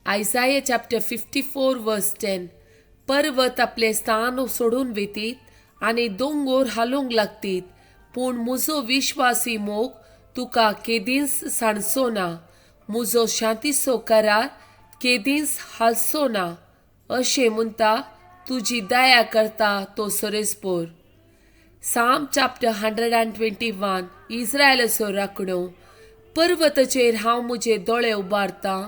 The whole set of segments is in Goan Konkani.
Isaiah chapter 54 verse 10. पर्वत आपले स्थान सोडून वेतीत आनी दोंगोर हालूंक लागतीत, पूण म्हजो विश्वासी मोग तुका केदींच सांडचो ना, म्हजो शांतीचो करार केदींच हालचो ना, अशें म्हणटा तुजी दया करता तो सरेस्पोर. Psalm chapter 121. इस्रायलाचो राखणो. पर्वताचेर हांव म्हजे दोळे उबारतां,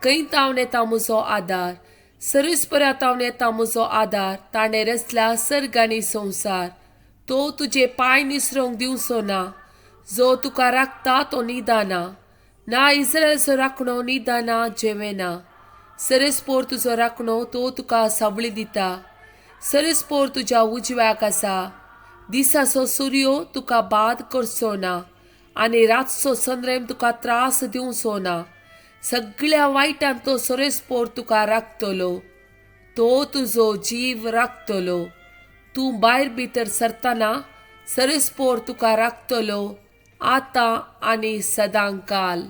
खंय तावन येता म्हजो आदार? सरेस्परा तावन येता म्हजो आदार, ताणें रचला सर्ग आनी संवसार. तो तुजे पांय निसरोंक दिवचो ना, जो तुका राखता तो न्हिदना ना. इस्रायलाचो राखणो न्हिदना जेवेना. सरेस्पोर तुजो राखणो, तो तुका सावळी दिता. सरेस्पोर तुज्या उजव्याक आसा. दिसाचो सुर्यो तुका बाद करचो ना आनी रातचो चंद्रेम तुका त्रास दिवचो ना. सगळ्या वायटान तो सरेस्पोर तुका राखतलो, तो तुजो जीव राखतलो. तूं भायर भितर सरतना सरेस्पोर तुका राखतलो, आतां आनी सदांकाल.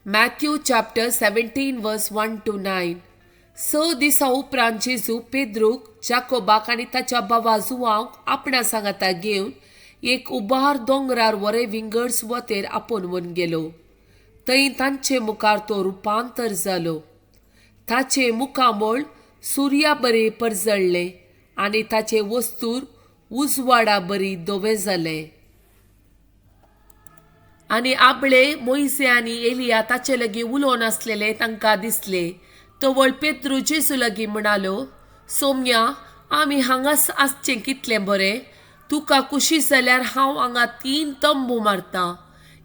Matthew chapter 17 verse 1 to 9. 6 दिसां उपरांत जेजू पेद्रूक, जाकोबाक आनी ताच्या बाबा जुवांक आपणा सांगाता घेवन एक उबार दोंगरार वरे विंगड सुवातेर आपोवन गेलो. थंय तांचे मुखार तो रुपांतर जालो. ताचें मुखामळ सुर्या बरी परजळ्ळें आनी ताचें वस्तूर उजवाडा बरी धवें जालें. आनी आपले मोयसे आनी एलिया ताचे लागीं उलोवन आसलेले तांकां दिसले. तवळ पेद्रू जेजू लागीं म्हणालो, सोम्या, आमी हांगाच आसचें कितलें बरें. तुका खुशी जाल्यार हांव हांगा 3 तंबू मारतां,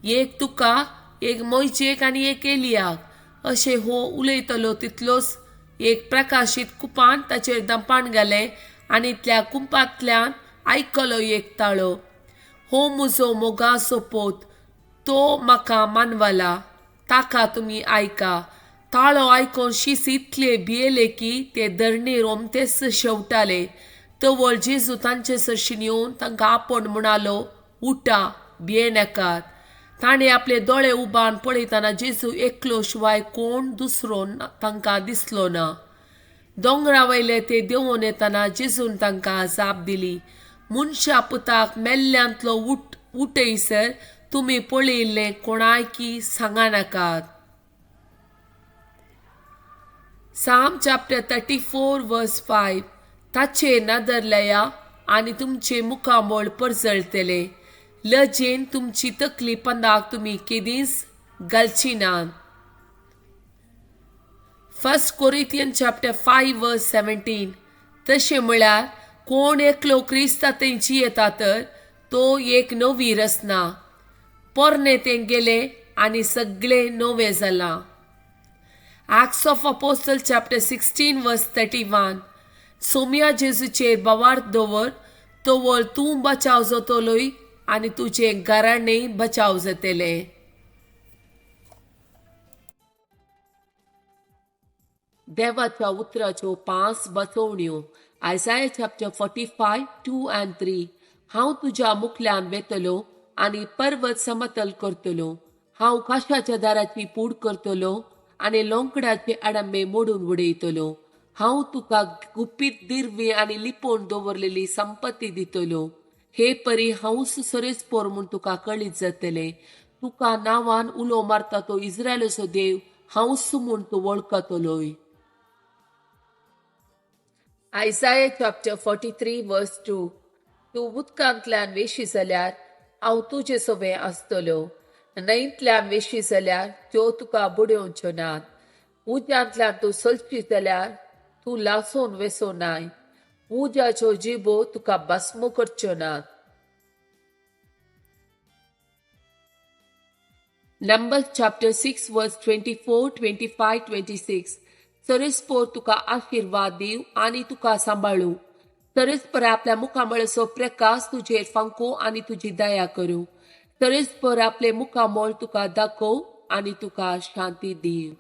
एक तुका, एक मोयजेक आनी एक एलियाक. अशें हो उलयतलो तितलोच एक प्रकाशीत कुपान ताचेर दंपाण घालें आनी त्या कुपांतल्यान आयकलो एक ताळो, हो म्हजो मोगाचो पोत, तो म्हाका मानवला, ताका तुमी आयका. ताळो आयकून शीस इतले भियेले की ते धरणीर ओमतेच शेवटाले. तवळ जेजू तांचे सरशीन येवन तांकां आपोवन म्हणालो, उठा, भियेनाकात. ताणें आपले दोळे उबान पळयतना जेजू एकलो शिवाय कोण दुसरो तांकां दिसलो ना. दोंगरा वयले ते देंवोन येतना जेजून तांकां जाप दिली, मनशा पुताक मेल्ल्यांतलो उठयसर तुमी पळयिल्लें कोणायकी सांगनाकात. Psalm chapter 34 verse 5. ताचे नदर लया आनी तुमचे मुखामळ परजळटलें. लजेन तुमची तकली पंदाक तुमी केदींच घालची नात. 1 Corinthians chapter 5 verse 17. तशें म्हळ्यार कोण एकलो क्रिस्ता थंय जियेता तर तो एक नवी रचना, पोरणें तें गेलें आनी सगळें नवें जालां. Acts of Apostle chapter 16 verse 31. Saumya जेजूचेर बवार्थ दवर, तवळ तूं बचाव जातलोय आनी तुजें घराणें बचाव जातलें. देवाच्या उतराच्यो 5 बचोवण्यो. Isaiah chapter 45 2 and 3. हांव तुज्या मुखल्यान वेतलो आनी पर्वत समतल करतलो. हांव काशाच्या दाराची पूड करतलो आनी लोंकडाचे आडंबे मोडून उडयतलो. हांव तुका गुपीत दिरवी आनी लिपोवन दवरलेली संपत्ती दितलो. हे परी हांवूच सरेस्पोर म्हूण तुका कळीत जातलें. तुका नांवान उलो मारता तो इस्रायलाचो देव हांवूच म्हूण तूं वळखतलोय. Isaiah chapter 43 verse 2. तूं उदकांतल्यान वेशी जाल्यार हांव तुजे सवें आसतलो. न्हंयतल्यान वेशी जाल्यार त्यो तुका बुडोवच्यो नात. उज्यांतल्यान तूं चलची जाल्यार तूं लासून वेसो नाय. उज्याच्यो जिबो तुका भस्म करच्यो नात. Numbers chapter 6 verse 24, 25, 26. सरेस्पोर तुका आशिर्वाद दिव आनी तुका सांबाळू. सरेस्पर आपल्या मुखामळाचो प्रकाश तुजेर फांको आनी तुजी दया करूं. सरेस्पर आपले मुखामळ तुका दाखोव आनी तुका शांती दिव.